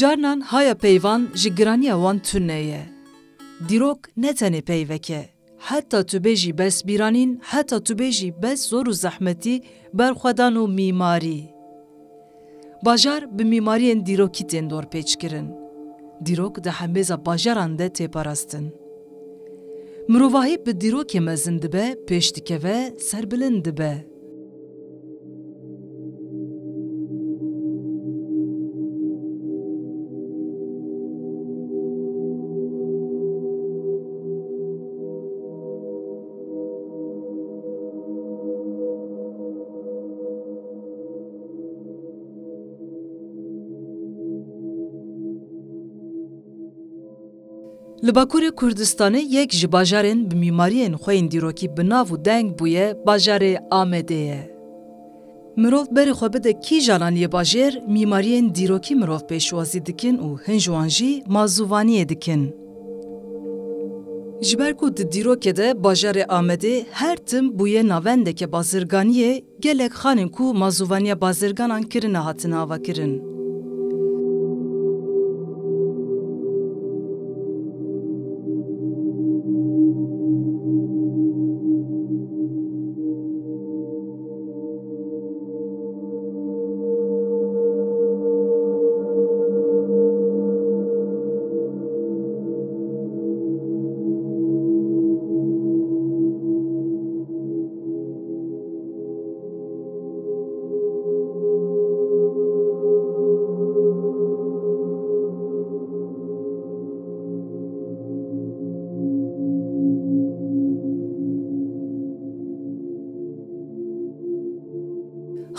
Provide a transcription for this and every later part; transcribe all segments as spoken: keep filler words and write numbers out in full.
Carinan haya peyvan ji giraniya wan tune ye. Dîrok ne tenê peyvek e. Heta tu bêjî bes bîranîn, heta tu bêjî bes zor û zehmetî, berxwedan û mîmarî. Bajar bi mîmariyên dîrokî tên dorpêçkirin. Dîrok di hembêza bajaran de tê parastin. Mirovahî bi dîrokê mezin dibe, pêş dikeve, serbilind dibe. Li Bakurê Kurdistanê yek ji bajarên bi mîmariyên xwe yên dîrokî bi nav û deng bûye, bajarê Amedê ye. Mirov berê xwe bide kîjan aliyê bajêr, mîmariyên dîrokî mirov pêşwazî dikin û hin ji wan jî mazûvaniyê dikin. Ji ber ku di dîrokê de bajarê Amedê her tim bûye navendeke bazirganiyê, gelek xanên ku mazûvaniya bazirganan kirine hatine avakirin.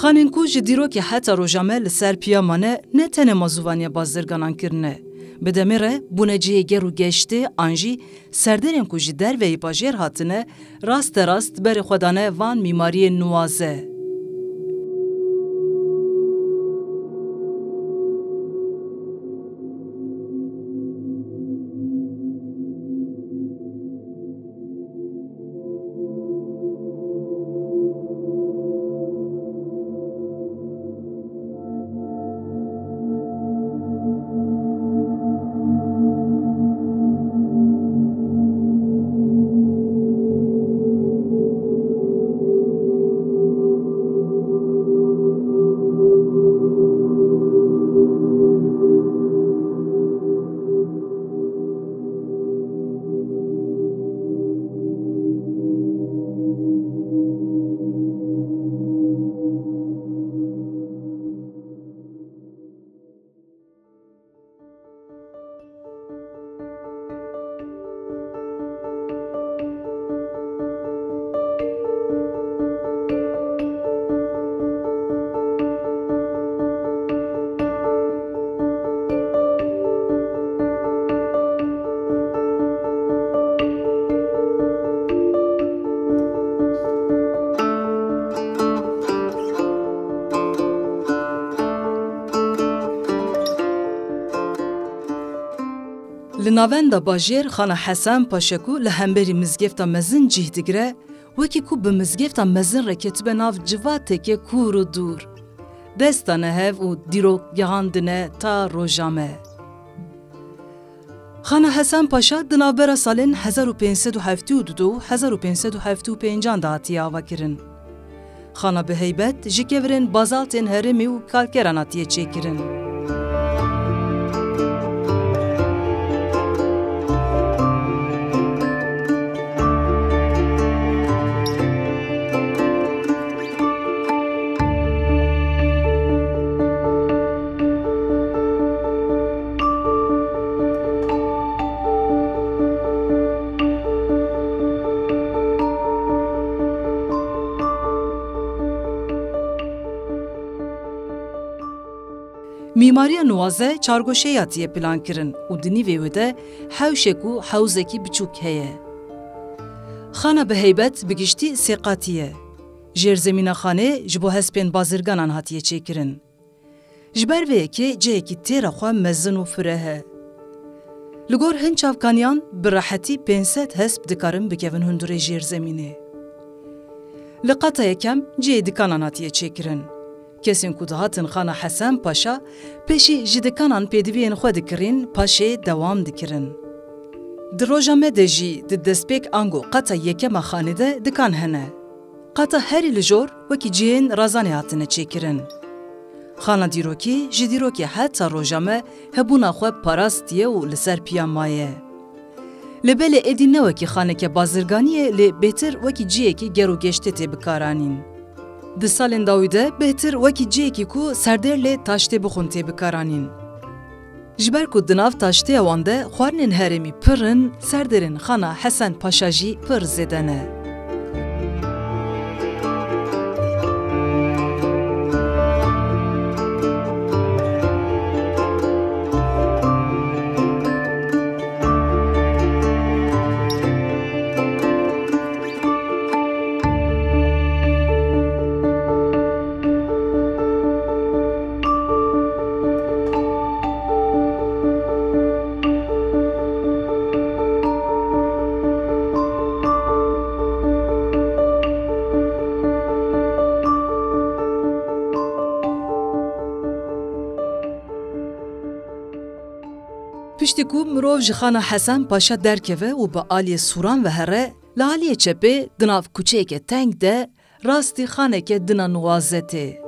Xanên ku ji dîrokê heta roja me li ser piya mane, ne tenê mazûvaniya bazirganan kirine. Bi demê re bûne cihê ger û geştê an jî serdenên ku ji derveyî bajêr hatine, rasterast berê xwe dane van mîmariyên nuwaze. Li navenda bajêr Xana Hesen Paşa ku li hemberî mizgefta mezin cih digire, wekî ku bi mizgefta mezin re ketibe nav civateke kûr û dûr. Dest dane hev û dîrok gihandine ta roja me. Xana Hesen Paşa di navbera salên hezar û pênc sed û heftê û du û hezar û pênc sed û heftê û pêncan de hatiye avakirin. Xana bi heybet ji kevirên bazaltên herêmê û kalkeran hatiye çêkirin. Mîmariya nuwaze çargoşeyî hatiye plankirin û di nîvê wê de hewşek û hewzekî biçûk heye. Xana bi heybet bi giştî sêqatî ye. Jêrzemîna xanê ji bo hespên bazirganan hatiye çêkirin. Ji ber vê yekê cihekî têra xwe mezin û fireh e. Li gor hin çavkaniyan bi rehetî pênc sed hesp dikarin bikevin hundurê jêrzemînê. Li qata yekem cihê dikanan hatiye çêkirin. Kesên ku dihatin Xana Hesen Paşa, pêşî ji dikanan pêdiviyên xwe dikirîn, paşê dewam dikirin. Di roja me de jî di destpêk ango qata yekema xanê de dikan hene. Qata herî li jor wekî cihên razanê hatine çêkirin. Xana dîrokî ji dîrokê heta roja me hebûna xwe parastiye û li ser piya maye. Lê belê êdî ne wekî xaneke bazirganî ye, lê bêtir wekî cihekî ger û geştê tê bikaranîn. Di salên dawî de bêtir wekî cihekî ku serdêr lê taştê bixwin tê bikaranîn. Ji ber ku di nav taştêya wan de xwarinên herêmî pir in, serdêrên Xana Hesen Paşa jî pir zêde ne. Piştî ku mirov ji Xana Hesen Paşa derkeve û bi aliyê Sûran ve here, li aliyê çepê di nav kuçeyeke teng de rastî xaneke dina nuwaze tê.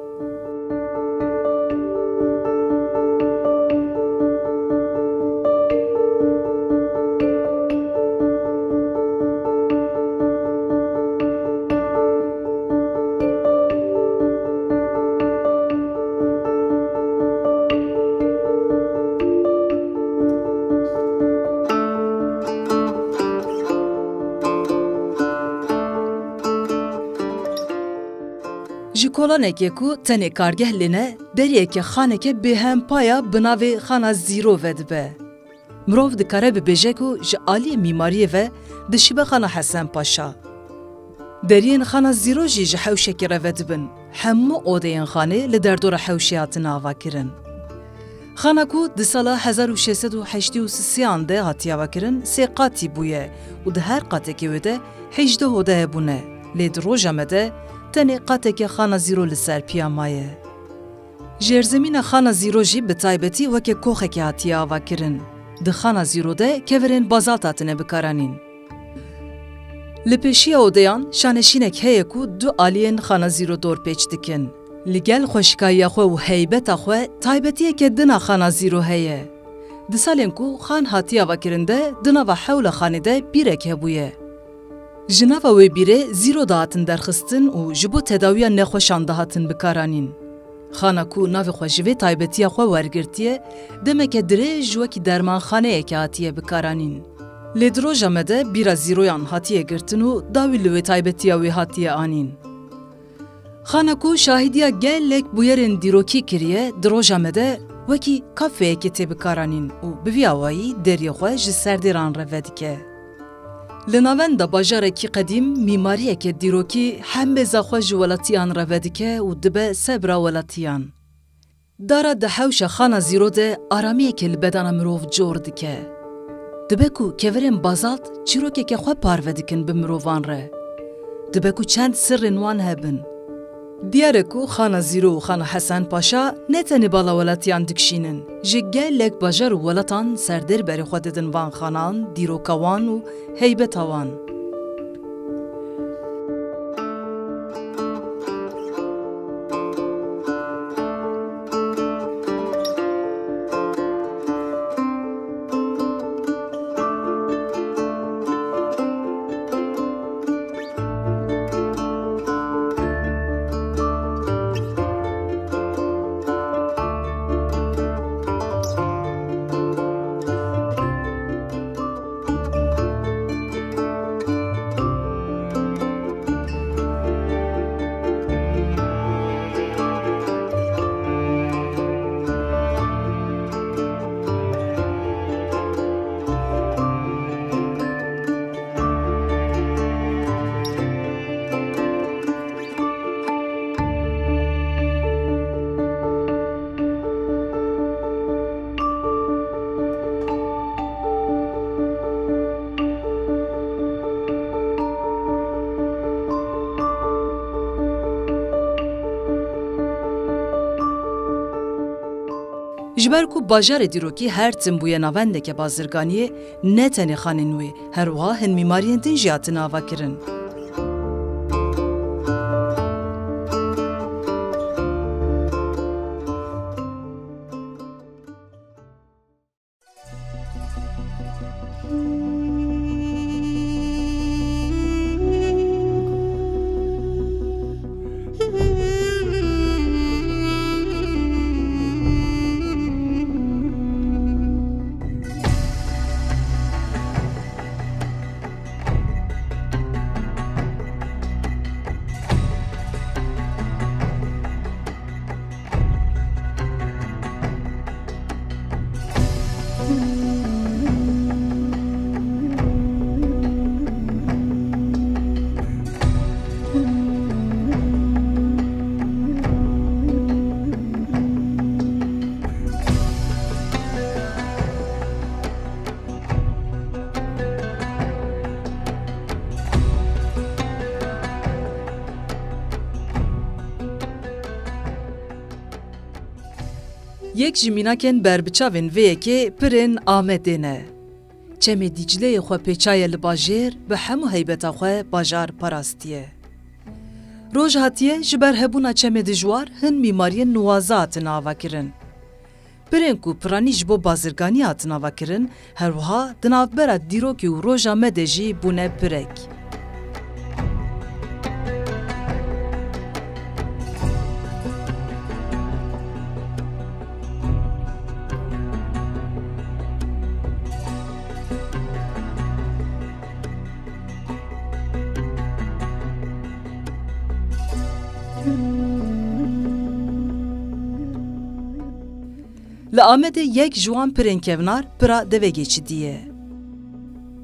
Ji kolanekê ku tenê kargeh lê ne, deriyeke xaneke bêhempa ya bi navê Xana Zîro vedibe. Mirov dikare bibêje ku ji aliyê mîmariyê ve dişibe Xana Hesen Paşa. Deriyên Xana Zîro jî ji hewşekê re vedibin. Hemû odeyên xanê li derdora hewşê hatine avakirin. Xana ku di sala hezar û şeş sed û heştê û sê an de hatiye avakirin, sê qatî bûye û di her qatekê wê de hejdeh ode hebûne, lê di roja me de tenê qateke Xana Zîro li ser piya maye. Jêrzemîna Xana Zîro jî bi taybetî weke koxekê hatiye avakirin. Di Xana Zîro de kevirên bazalt hatine bikaranîn. Li pêşiya odeyan şaneşînek heye ku du aliyên Xana Zîro dorpêç dikin. Li gel xweşikayiya xwe û heybeta xwe, taybetiyeke din a Xana Zîro heye. Di salên ku xan hatiye avakirin de, di nava hewla xanê de bîrek hebûye. Ji nava wê bîrê zîro dihatin derxistin û ji bo tedawiya nexweşan dihatin bikaranîn. Xana ku navê xwe ji vê taybetiya xwe wergirtiye, demeke dirêj wekî dermanxaneyekê hatiye bikaranîn. Lê di roja me de bîra zîroyan hatiye girtin û dawî li wê taybetiya wê hatiye anîn. Xana ku şahidiya gelek bûyerên dîrokî kiriye, di roja me de wekî kafeyekê tê bikaranîn û bi vî awayî deriyê xwe ji serdêran re vedike. Li navenda bajarekî qedîm mîmariyeke dîrokî hembêza xwe ji welatiyan re vedike û dibe sebra welatiyan. Dara di hewşa Xana Zîro de aramiyeke li bedana mirov cor dike. Dibe ku kevirên bazalt çîrokeke xwe parve dikin bi mirovan re. Dibe ku çend sirrên wan hebin. Diyar e ku Xana Zîro û Xana Hesen Paşa ne tenê bala welatiyan dikişînin, ji gelek bajar û welatan serdêr berê xwe didin van xanan, dîroka wan û heybeta wan. Ji ber ku bajarê dîrokî her tim bûye navendeke bazirganiyê, ne tenê xanên wê, her wiha hin mîmariyên din jî hatine avakirin. Yek ji mînakên berbiçavên vê yekê pirên Amedê ne. Çemê Dîcleyê xwe pêçaye li bajêr, bi hemû heybeta xwe bajar parastiye. Roj hatiye, ji ber hebûna çemê dijwar hin mîmariyên nuwaze hatine avakirin. Pirên ku piranî ji bo bazirganî hatin avakirin, her wiha di navbera dîrokê û roja me de jî bûne pirek. Li Amedê yek ji wan pirên kevnar pira Devegê Çidî ye.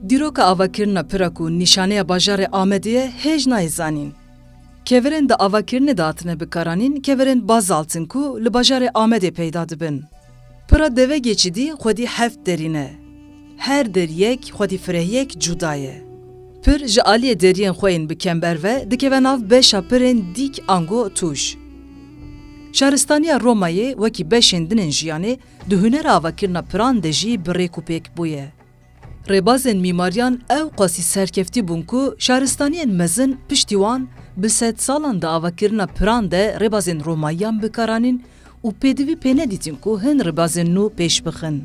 Dîroka avakirina pira ku nîşaneya bajarê Amedê ye, hêj nayê zanîn. Kevirên di avakirinê de hatine bikaranîn, kevirên bazalt in ku li bajarê Amedê peyda dibin. Pira Devegê Çidî xwedî heft derî ne. Her derî yek xwedî firehiyek cuda ye. Pir ji aliyê deriyên xwe yên bi kember ve dikeve nav beşa pirên dîk ango tûj. Şaristaniya Romayê wekî beşên din ên jiyanê di hunera avakirina piran de jî bi rêk û pêk bûye. Rêbazên mîmariyan ew qasî serkeftî bûn ku şaristaniyên mezin piştî wan bi sedsalan di avakirina piran de rêbazên Romayiyan bikaranîn û pêdivî pê nedîtin ku hin rêbazên nû pêş bixin.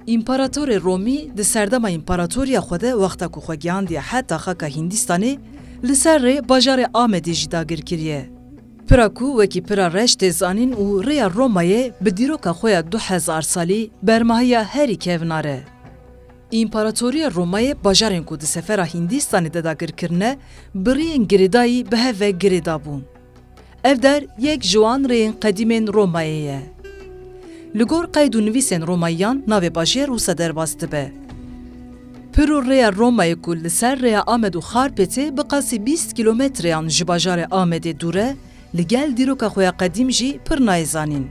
Împaratorê Romî di serdema împaratoriya xwe de wexta ku xwe gihandiye heta xaka Hîndistanê, li ser rê bajarê Amedê jî dagir kiriye. Pira ku wekî pira reş tê zanîn û rêya Romayê bi dîroka xwe ya du hezar salî bermahiya herî kevnar e. Împaratoriya Romayê bajarên ku di sefera Hîndistanê de dagir kirine, bi rêyên girêdayî bi hev ve girêdabûn. Ev der yek ji wan rêyên qedîmên Romayê ye. Li gor qeyd û nivîsên Romayiyan navê bajêr wisa derbas dibe. Pir û rêya Romayê ku li ser rêya Amed û Xarpêtê bi qasî bîst kîlometreyan ji bajarê Amedê dûr e, li gel dîroka xwe ya qedîm jî pir nayê zanîn.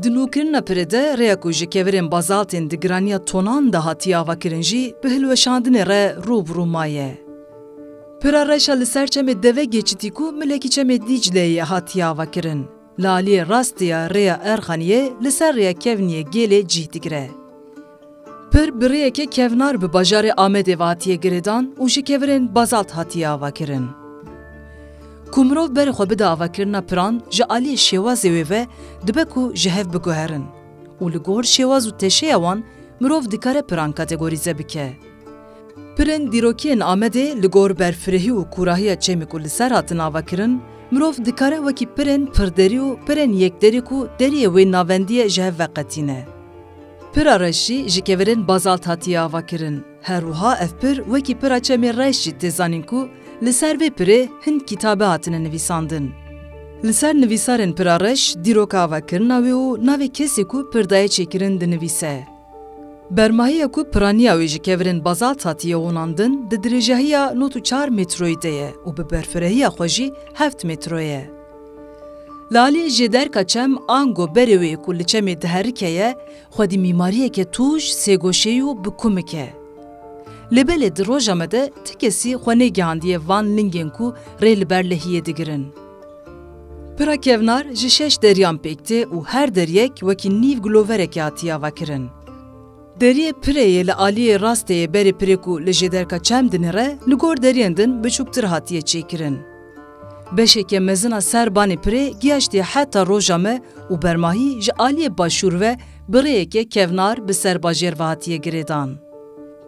Di nûkirina pirê de rêya ku ji kevirên bazaltên di giraniya tonan de hatiye avakirin jî bi hilweşandinê re rû bi rû maye. Pira reşa li ser çemê Devegê Çitî ku milekî çemê Dîcleyê ye hatiye avakirin. Li aliyê rastî ya rêya Erxaniyê li ser rêya kevnî yê gêlê cih digire. Pir bi rêyeke kevnar bi bajarê Amedê ve hatiye girêdan û ji kevirên bazalt hatiye avakirin. Ku mirov berê xwe bide avakirina piran, ji aliyê şêwazê wê ve dibe ku ji hev biguherin û li gor şêwaz û teşeya wan mirov dikare piran kategorîze bike. Pirên dîrokiyên Amedê li gor berfirehî û kûrahiya çemê ku li ser hatin avakirin, mirov dikare wekî pirên pirderî û pirên yekderî ku deriyê wê navendî ye ji hev veqetîne. Pira reş jî ji kevirên bazalt hatiye avakirin. Her wiha ev pir wekî pira çemê reş jî tê zanîn ku li ser vê pirê hin kitabe hatine nivîsandin. Li ser nivîsarên pira reş, dîroka avakirina wê û navê kesê ku pir daye çêkirin dinivîse. Bermahiya ku piraniya wê ji kevirên bazalt hatiye honandin, di dirêjahiya nod û çar metroyî de ye û bi berfirehiya xwe jî heft metro ye. Li aliyê jêderka çem ango berê wê ku li çemê diherike ye, xwedî mîmariyeke tûj, sêgoşeyî û bi kumik e. Lê belê di roja me de ti kesî xwe nêgihandiye van lingên ku rê li ber lehiyê digirin. Pira kevnar ji şeş deriyan pêk tê û her deriyek wekî nîv giloverekê hatiye avakirin. Deriyê pirê yê li aliyê rastê yê berê pirê ku li jêderka çem dinêre, li gor deriyên din biçûktir hatiye çêkirin. Beşeke mezin a ser banê pirê gihaştiye heta roja me û bermahî ji aliyê başûr ve bi rêyeke kevnar bi ser bajêr ve hatiye girêdan.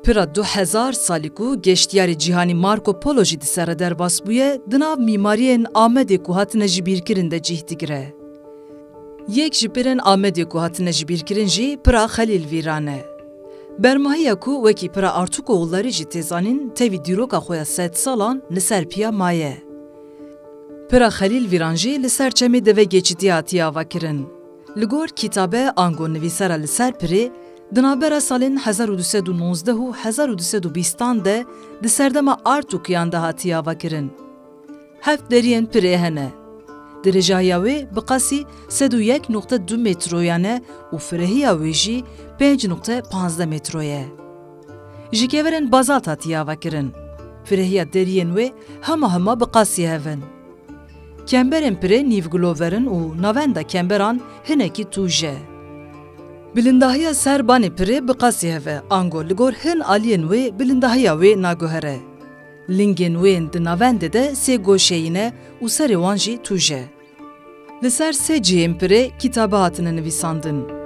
Pira du hezar salî ku geştiyarê cîhanî Marco Polo jî di ser re derbas bûye, di nav mîmariyên Amedê ku hatine jibîrkirin de cih digire. Yek ji pirên Amedê ku hatine jibîrkirin jî pira Xelîl Vîran e. Bermahiya ku wekî pira Artukoğulları jî tê zanîn, tevî dîroka xwe ya sedsalan li ser piya maye. Pira Xelîl Vîran jî li ser çemê Deve Geçitî hatiye avakirin. Li gor kitabe ango nivîsara li ser pirê, di navbera salên hezar û du sed û nozdeh û hezar û du sed û bîstan de di serdema Artukiyan de hatiye avakirin. Heft deriyên pirê hene. Dirêjahiya wê bi qasî sed û yek nokte du metroyan e û firehiya wê jî pênc nokte panzdeh metro ye. Ji kevirên bazalt hatiye avakirin. Firehiya deriyên wê hema hema bi qasî hev in. Kemberên pirê nîvgilover in û navenda kemberan hinekî tûj e. Bilindahiya ser banê pirê bi qasî hev e, ango li gor hin aliyên wê bilindahiya wê naguhere. Lingên wê yên di navendê de sê goşeyî ne û serê wan jî tûj e. Li ser sê cihên pirê kitabe hatine nivîsandin.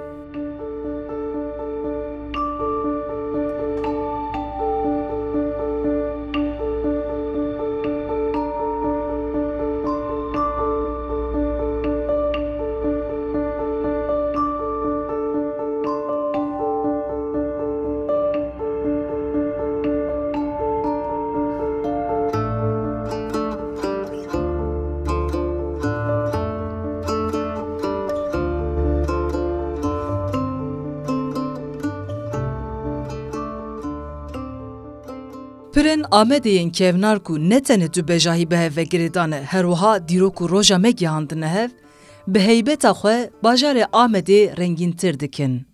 Pirên Amedê yên kevnar ku ne tenê du bejahî bi hev ve girêdane, her wiha dîrok û roja me gihandine hev, bi heybeta xwe bajarê Amedê rengîntir dikin.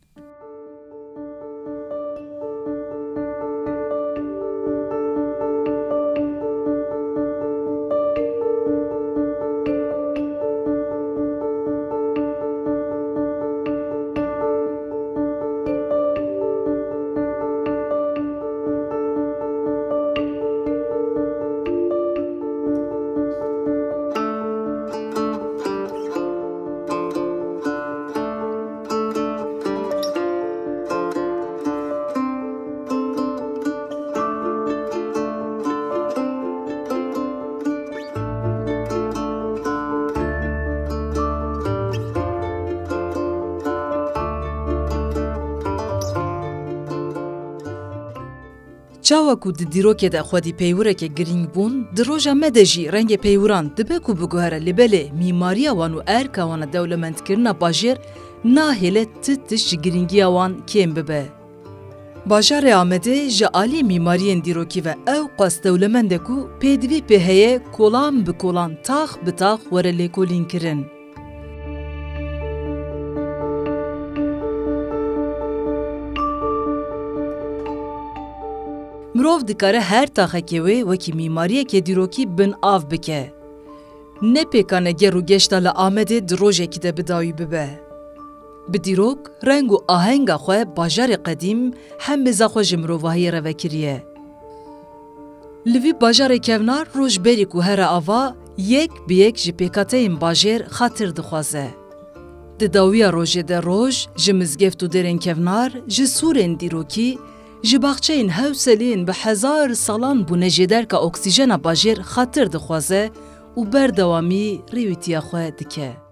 Çawa ku di dîrokê de xwedî peywireke girîng bûn, di roja me de jî rengê peywiran dibe ku biguhere, lê belê mîmariya wan û erka wan a dewlemendkirina bajêr nahêle ti tişt ji girîngiya wan kêm bibe. Bajarê Amedê ji alî mîmariyên dîrokî ve ew qas dewlemend e ku pêdivî pê heye kolan bi kolan, tax bi tax were lêkolînkirin. Mirov dikare her taxekê wê wekî mîmariyeke dîrokî bin av bike. Ne pêkan e ger û geşta li Amedê di rojekî de bi dawî bibe. Bi dîrok, reng û ahenga xwe bajarê qedîm hembêza xwe ji mirovahiyê re vekiriye. Li vî bajarê kevnar roj berî ku here ava, yek bi yek ji pêkhateyên bajêr xatir dixwaze. Di dawiya rojê de roj ji mizgeft û derên kevnar, ji sûrên dîrokî, ji baxçeyên hewseliyên bi hezar salan bûne jêderka oksîjena bajêr xatir dixwaze û berdewamî rêwîtiya xwe dike.